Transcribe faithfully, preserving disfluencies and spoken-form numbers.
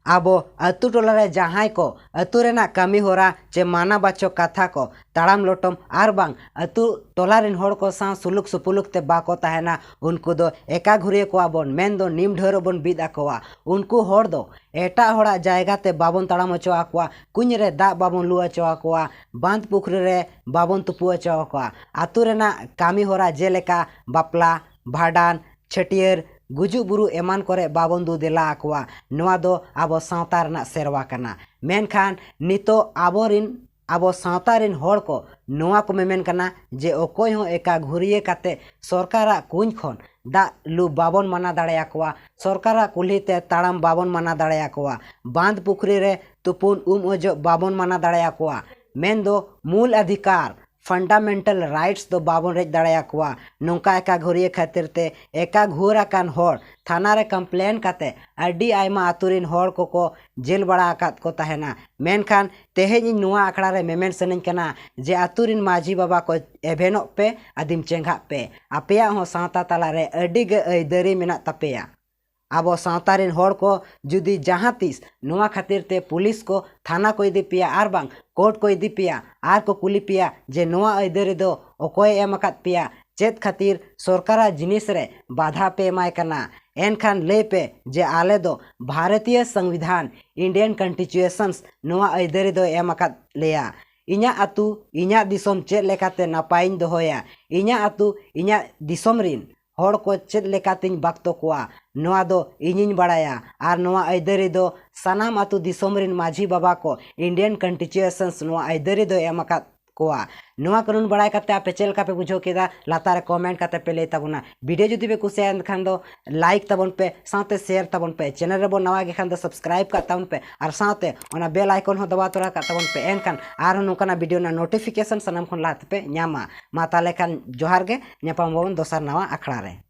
ᱟᱵᱚ ᱟᱹᱛᱩ ᱴᱚᱞᱟ ᱨᱮ ᱡᱟᱦᱟᱸᱭ ᱠᱚ ᱟᱹᱛᱩ ᱨᱮᱱᱟᱜ ᱠᱟᱹᱢᱤ ᱦᱚᱨᱟ ᱪᱮ ᱢᱟᱱᱟ ᱵᱟᱪᱚᱠ ᱠᱟᱛᱷᱟ ᱠᱚ ᱛᱟᱲᱟᱢ ᱞᱚᱴᱚᱢ ᱟᱨ ᱵᱟᱝ ᱟᱹᱛᱩ ᱴᱚᱞᱟ ᱨᱮᱱ ᱦᱚᱲ ᱠᱚ ᱥᱟᱶ ᱥᱩᱞᱩᱠ ᱥᱩᱯᱩᱞᱩᱠ ᱛᱮ ᱵᱟᱠᱚ ᱛᱟᱦᱮᱱᱟ, ᱩᱱᱠᱩ ᱫᱚ ᱮᱠᱟ ᱜᱷᱩᱨᱤᱭᱟᱹ ᱠᱚᱣᱟ ᱵᱚᱱ, ᱢᱮᱱᱫᱚ ᱱᱤᱢ ᱰᱷᱟᱹᱣᱨᱟᱹᱜ ᱵᱚᱱ ᱵᱤᱫ ᱟᱠᱚᱣᱟ᱾ ᱩᱱᱠᱩ ᱦᱚᱲ ᱫᱚ ᱮᱴᱟᱜ ᱦᱚᱲᱟᱜ ᱡᱟᱭᱜᱟ ᱛᱮ ᱵᱟᱵᱚᱱ ᱛᱟᱲᱟᱢ ᱦᱚᱪᱚ ᱟᱠᱚᱣᱟ, ᱠᱩᱧ ᱨᱮ ᱫᱟᱜ ᱵᱟᱵᱚᱱ ᱞᱩ ᱦᱚᱪᱚ ᱟᱠᱚᱣᱟ, ᱵᱟᱸᱫᱽ ᱯᱩᱠᱷᱨᱤ ᱨᱮ ᱵᱟᱵᱚᱱ ᱛᱩᱯᱩ ᱦᱚᱪᱚ ᱟᱠᱚᱣᱟ᱾ ᱟᱹᱛᱩ ᱨᱮᱱᱟᱜ ᱠᱟᱹᱢᱤ ᱦᱚᱨᱟ ᱡᱮᱞᱮᱠᱟ ᱵᱟᱯᱞᱟ, ᱵᱷᱟᱸᱰᱟᱱ, ᱪᱷᱟᱹᱴᱭᱟᱹᱨ, ᱜᱩᱡᱩᱜ ᱵᱩᱨᱩ ᱮᱢᱟᱱ ᱠᱚᱨᱮ ᱵᱟᱵᱚᱱ ᱫᱩ ᱫᱮᱞᱟ ᱟᱠᱚᱣᱟ᱾ ᱱᱚᱣᱟ ᱫᱚ ᱟᱵᱚ ᱥᱟᱶᱛᱟ ᱨᱮᱱᱟᱜ ᱥᱮᱨᱣᱟ ᱠᱟᱱᱟ᱾ ᱢᱮᱱᱠᱷᱟᱱ ᱱᱤᱛᱚᱜ ᱟᱵᱚᱨᱤᱱ, ᱟᱵᱚ ᱥᱟᱶᱛᱟ ᱨᱤᱱ ᱦᱚᱲ ᱠᱚ ᱱᱚᱣᱟ ᱠᱚ ᱢᱮᱢᱮᱱ ᱠᱟᱱᱟ ᱡᱮ ᱚᱠᱚᱭ ᱦᱚᱸ ᱮᱠᱟ ᱜᱷᱩᱨᱤᱭᱟᱹ ᱠᱟᱛᱮ ᱥᱚᱨᱠᱟᱨᱟᱜ ᱠᱩᱧ ᱠᱷᱚᱱ ᱫᱟᱜ ᱞᱩ ᱵᱟᱵᱚᱱ ᱢᱟᱱᱟ ᱫᱟᱲᱮᱭᱟᱠᱚᱣᱟ, ᱥᱚᱨᱠᱟᱨᱟᱜ ᱠᱩᱞᱦᱤ ᱛᱮ ᱛᱟᱲᱟᱢ ᱵᱟᱵᱚᱱ ᱢᱟᱱᱟ ᱫᱟᱲᱮᱭᱟᱠᱚᱣᱟ, ᱵᱟᱸᱫᱽ ᱯᱩᱠᱷᱨᱤ ᱨᱮ ᱛᱩᱯᱩᱱ ᱩᱢ ᱚᱡᱚᱜ ᱵᱟᱵᱚᱱ ᱢᱟᱱᱟ ᱫᱟᱲᱮᱭᱟᱠᱚᱣᱟ᱾ ᱢᱮᱱᱫᱚ ᱢᱩᱞ ᱚᱫᱷᱤᱠᱟᱨ, ᱯᱷᱟᱱᱰᱟᱢᱮᱱᱴᱟᱞ ᱨᱟᱭᱤᱴᱥ ᱫᱚ ᱵᱟᱵᱚᱱ ᱨᱮᱡ ᱫᱟᱲᱮᱭᱟᱠᱚᱣᱟ᱾ ᱱᱚᱝᱠᱟ ᱮᱠᱟ ᱜᱷᱩᱨᱤᱭᱟᱹ ᱠᱷᱟᱹᱛᱤᱨ ᱛᱮ ᱮᱠᱟ ᱜᱷᱩᱨ ᱟᱠᱟᱱ ᱦᱚᱲ ᱛᱷᱟᱱᱟ ᱨᱮ ᱠᱚᱢᱯᱞᱮᱱ ᱠᱟᱛᱮ ᱟᱹᱰᱤ ᱟᱭᱢᱟ ᱟᱹᱛᱩ ᱨᱤᱱ ᱦᱚᱲ ᱠᱚᱠᱚ ᱡᱮᱞ ᱵᱟᱲᱟ ᱟᱠᱟᱫ ᱠᱚ ᱛᱟᱦᱮᱱᱟ᱾ ᱢᱮᱱᱠᱷᱟᱱ ᱛᱮᱦᱮᱧ ᱤᱧ ᱱᱚᱣᱟ ᱟᱠᱷᱲᱟ ᱨᱮ ᱢᱮᱢᱮᱱ ᱥᱟᱱᱟᱧ ᱠᱟᱱᱟ ᱡᱮ ᱟᱹᱛᱩ ᱨᱤᱱ ᱢᱟᱹᱡᱷᱤ ᱵᱟᱵᱟ ᱠᱚ ᱮᱵᱷᱮᱱᱚᱜ ᱯᱮ, ᱟᱹᱫᱤᱢ ᱪᱮᱸᱜᱷᱟᱜ ᱯᱮ᱾ ᱟᱯᱮᱭᱟᱜ ᱦᱚᱸ ᱥᱟᱶᱛᱟ ᱛᱟᱞᱟ ᱨᱮ ᱟᱹᱰᱤ ᱜᱮ ᱟᱹᱭᱫᱟᱹᱨᱤ ᱢᱮᱱᱟᱜ ᱛᱟᱯᱮᱭᱟ᱾ ᱟᱵᱚ ᱥᱟᱶᱛᱟ ᱨᱤᱱ ᱦᱚᱲ ᱠᱚ ᱡᱩᱫᱤ ᱡᱟᱦᱟᱸ ᱛᱤᱥ ᱱᱚᱣᱟ ᱠᱷᱟᱹᱛᱤᱨ ᱛᱮ ᱯᱩᱞᱤᱥ ᱠᱚ ᱛᱷᱟᱱᱟ ᱠᱚ ᱤᱫᱤ ᱯᱮᱭᱟ ᱟᱨ ᱵᱟᱝ ᱠᱳᱨᱴ ᱠᱚ ᱤᱫᱤ ᱯᱮᱭᱟ ᱟᱨ ᱠᱚ ᱠᱩᱞᱤ ᱯᱮᱭᱟ ᱡᱮ ᱱᱚᱣᱟ ᱟᱹᱭᱫᱟᱹᱨᱤ ᱫᱚ ᱚᱠᱚᱭᱮ ᱮᱢ ᱟᱠᱟᱫ ᱯᱮᱭᱟ, ᱪᱮᱫ ᱠᱷᱟᱹᱛᱤᱨ ᱥᱚᱨᱠᱟᱨᱟᱜ ᱡᱤᱱᱤᱥ ᱨᱮ ᱵᱟᱫᱷᱟ ᱯᱮ ᱮᱢᱟᱭ ᱠᱟᱱᱟ, ᱮᱱᱠᱷᱟᱱ ᱞᱟᱹᱭ ᱯᱮ ᱡᱮ ᱟᱞᱮ ᱫᱚ ᱵᱷᱟᱨᱚᱛᱤᱭᱚ ᱥᱚᱝᱵᱤᱫᱷᱟᱱ, ᱤᱱᱰᱤᱭᱟᱱ ᱠᱚᱱᱥᱴᱤᱴᱩᱭᱮᱥᱚᱱᱥ ᱱᱚᱣᱟ ᱟᱹᱭᱫᱟᱹᱨᱤ ᱫᱚᱭ ᱮᱢ ᱟᱠᱟᱫ ᱞᱮᱭᱟ᱾ ᱤᱧᱟᱹᱜ ᱟᱹᱛᱩ, ᱤᱧᱟᱹᱜ ᱫᱤᱥᱚᱢ ᱪᱮᱫ ᱞᱮᱠᱟᱛᱮ ᱱᱟᱯᱟᱭᱤᱧ ᱫᱚᱦᱚᱭᱟ, ᱤᱧᱟᱹᱜ ᱟᱹᱛᱩ, ᱤᱧᱟᱹᱜ ᱫᱤᱥᱚᱢ ᱨᱤᱱ ᱦᱚᱲ ᱠᱚ ᱪᱮᱫ ᱞᱮᱠᱟᱛᱤᱧ ᱵᱟᱠᱛᱚ ᱠᱚᱣᱟ, ᱱᱚᱣᱟ ᱫᱚ ᱤᱧᱤᱧ ᱵᱟᱲᱟᱭᱟ᱾ ᱟᱨ ᱱᱚᱣᱟ ᱟᱹᱭᱫᱟᱹᱨᱤ ᱫᱚ ᱥᱟᱱᱟᱢ ᱟᱹᱛᱩ ᱫᱤᱥᱚᱢ ᱨᱤᱱ ᱢᱟᱹᱡᱷᱤ ᱵᱟᱵᱟ ᱠᱚ, ᱤᱱᱰᱤᱭᱟᱱ ᱠᱚᱱᱥᱴᱤᱴᱩᱭᱮᱥᱚᱱᱥ ᱱᱚᱣᱟ ᱟᱹᱭᱫᱟᱹᱨᱤ ᱫᱚᱭ ᱮᱢ ᱟᱠᱟᱫ ᱠᱚᱣᱟ᱾ ᱱᱚᱣᱟ ᱠᱟᱹᱱᱩᱱ ᱵᱟᱲᱟᱭ ᱠᱟᱛᱮ ᱟᱯᱮ ᱪᱮᱫ ᱞᱮᱠᱟ ᱯᱮ ᱵᱩᱡᱷᱟᱹᱣ ᱠᱮᱫᱟ, ᱞᱟᱛᱟᱨ ᱨᱮ ᱠᱚᱢᱮᱱᱴ ᱠᱟᱛᱮ ᱯᱮ ᱞᱟᱹᱭ ᱛᱟᱵᱚᱱᱟ᱾ ᱵᱷᱤᱰᱤᱭᱳ ᱡᱩᱫᱤ ᱯᱮ ᱠᱩᱥᱤᱭᱟᱜᱼᱟ ᱮᱱᱠᱷᱟᱱ ᱫᱚ ᱞᱟᱭᱤᱠ ᱛᱟᱵᱚᱱ ᱯᱮ, ᱥᱟᱶᱛᱮ ᱥᱮᱭᱟᱨ ᱛᱟᱵᱚᱱ ᱯᱮ᱾ ᱪᱮᱱᱮᱞ ᱨᱮᱵᱚᱱ ᱱᱟᱣᱟ ᱜᱮ ᱠᱷᱟᱱ ᱫᱚ ᱥᱟᱵᱥᱠᱨᱟᱭᱤᱵ ᱠᱟᱜ ᱛᱟᱵᱚᱱ ᱯᱮ ᱟᱨ ᱥᱟᱶᱛᱮ ᱚᱱᱟ ᱵᱮᱞ ᱟᱭᱠᱚᱱ ᱦᱚᱸ ᱫᱟᱵᱟᱣ ᱛᱚᱨᱟ ᱠᱟᱜ ᱛᱟᱵᱚᱱ ᱯᱮ, ᱮᱱᱠᱷᱟᱱ ᱟᱨᱦᱚᱸ ᱱᱚᱝᱠᱟᱱᱟᱜ ᱵᱷᱤᱰᱤᱭᱳ ᱨᱮᱱᱟᱜ ᱱᱳᱴᱤᱯᱷᱤᱠᱮᱥᱚᱱ ᱥᱟᱱᱟᱢ ᱠᱷᱚᱱ ᱞᱟᱦᱟ ᱛᱮᱯᱮ ᱧᱟᱢᱟ᱾ ᱢᱟ ᱛᱟᱦᱚᱞᱮ ᱠᱷᱟᱱ ᱡᱚᱦᱟᱨ ᱜᱮ, ᱧᱟᱯᱟᱢ ᱟᱵᱚᱱ ᱫᱚᱥᱟᱨ ᱱᱟᱣᱟ ᱟᱠᱷᱲᱟ ᱨᱮ᱾